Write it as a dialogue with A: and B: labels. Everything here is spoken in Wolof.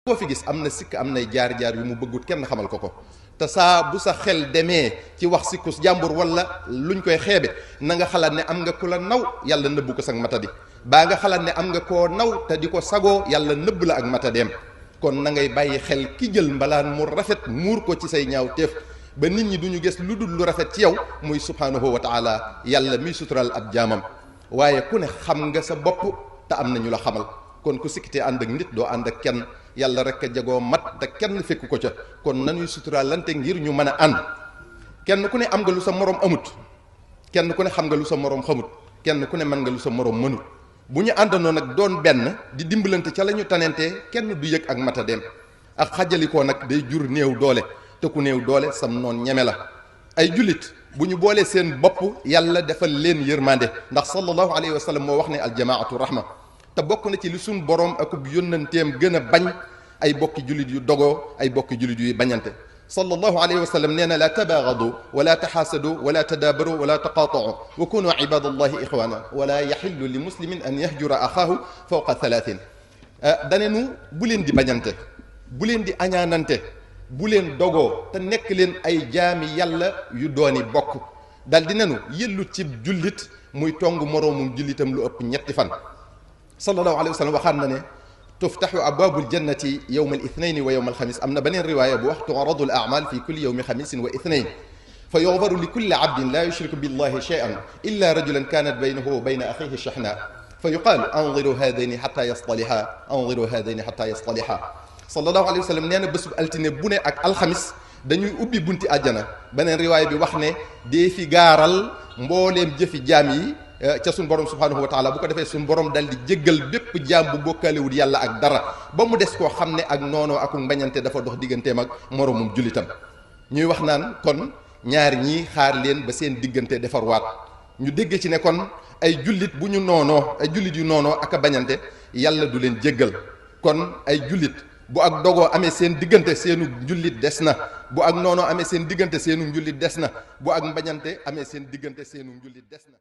A: koo fi gis am na sikk am nay jaar-jaar yu mu bëggut kenn xamal ko ko te saa bu sa xel demee ci wax sikkus jàmbur wala luñ koy xeebe na nga xalaat ne am nga ku la naw yàlla nëbbu ko sag matadi baa nga xalaat ne am nga koo naw te di ko sagoo yàlla nëbb la ak matadeem kon na ngay bàyyi xel ki jël mbalaan mu rafet muur ko ci say ñaaw téef ba nit ñi duñu gis lu dul lu rafet ci yow muy subhanahu wa taala yàlla miy sutural ab jaamam waaye ku ne xam nga sa bopp te am na ñu la xamal kon ku sikkitee ànd ak nit doo ànd ak kenn yàlla rek a jagoo mat te kenn fekku ko ca kon nañuy suturaalante ngir ñu mën a ànd kenn ku ne am nga lu sa moroom amut kenn ku ne xam nga lu sa moroom xamut kenn ku ne mën nga lu sa moroom mënut bu ñu àndandoo nag doon benn di dimbalante ca la ñu tanentee kenn du yëg ak matadeem ak xajalikoo nag day jur néew doole te ku néew doole sam noon ñeme la ay jullit bu ñu boolee seen bopp yàlla defal leen yërmande ndax sallallahu alayhi wa sallam moo wax ne aljamaatu rahma te bokk na ci li suñ boroom akub yónnanteem gën a bañ ay bokki jullit yu dogoo ay bokki jullit yuy bañante sallallahu alayhi wa sallam nee na laa tabaagadu wala taxaasadu wala tadaabaru wala taqaatau wa kunu ibadallahi ixwaana wala yaxillu li muslimin an yahjura axaahu fawqa thalathin danenu bu leen di bañante bu leen di añaanante bu leen dogoo te nekk leen ay jaami yàlla yu dooni bokk dal di nenu yëllut ci jullit muy tong moroomum jullitam lu ëpp ñetti fan sallallahu alayhi wa sallam waxaat na ne tuftaxu abwaabul jannati yowma al ithnaini wa yowma alxamis am na beneen riwaaya bu wax tu'radu al a'mal fi kulli yowmi xamisin wa ithnain fa yughfaru li kulli abdin la yushriku billahi shay'an illa rajulan kanat baynahu wa bayna axihi shahna fa yuqaalu anziru haadayni xata yastaliha anziru haadayni xata yastaliha sallallahu alayhi wa sallam nee na bés bu altine bu ne ak alxamis dañuy ubbi bunti àjjana beneen riwaaya bi wax ne dee fi gaaral mbooleem jëfi jaam yi ca suñ borom subhanahu wa taala bu ko defee suñ borom dal di jéggal bépp jaam bu bokkaalewul yàlla ak dara ba mu des koo xam ne ak noonoo ak mbañante dafa dox digganteem ak moroomum jullitam ñuy wax naan kon ñaar ñii xaar leen ba seen diggante defarwaat ñu dégg ci ne kon ay jullit bu ñu noonoo ay jullit yu noonoo ak a bañante yàlla du leen jéggal kon ay jullit bu ak dogoo amee seen diggante seenu njullit des na bu ak noonoo amee seen diggante seenu njullit des na bu ak mbañante amee seen diggante seenu njullit des na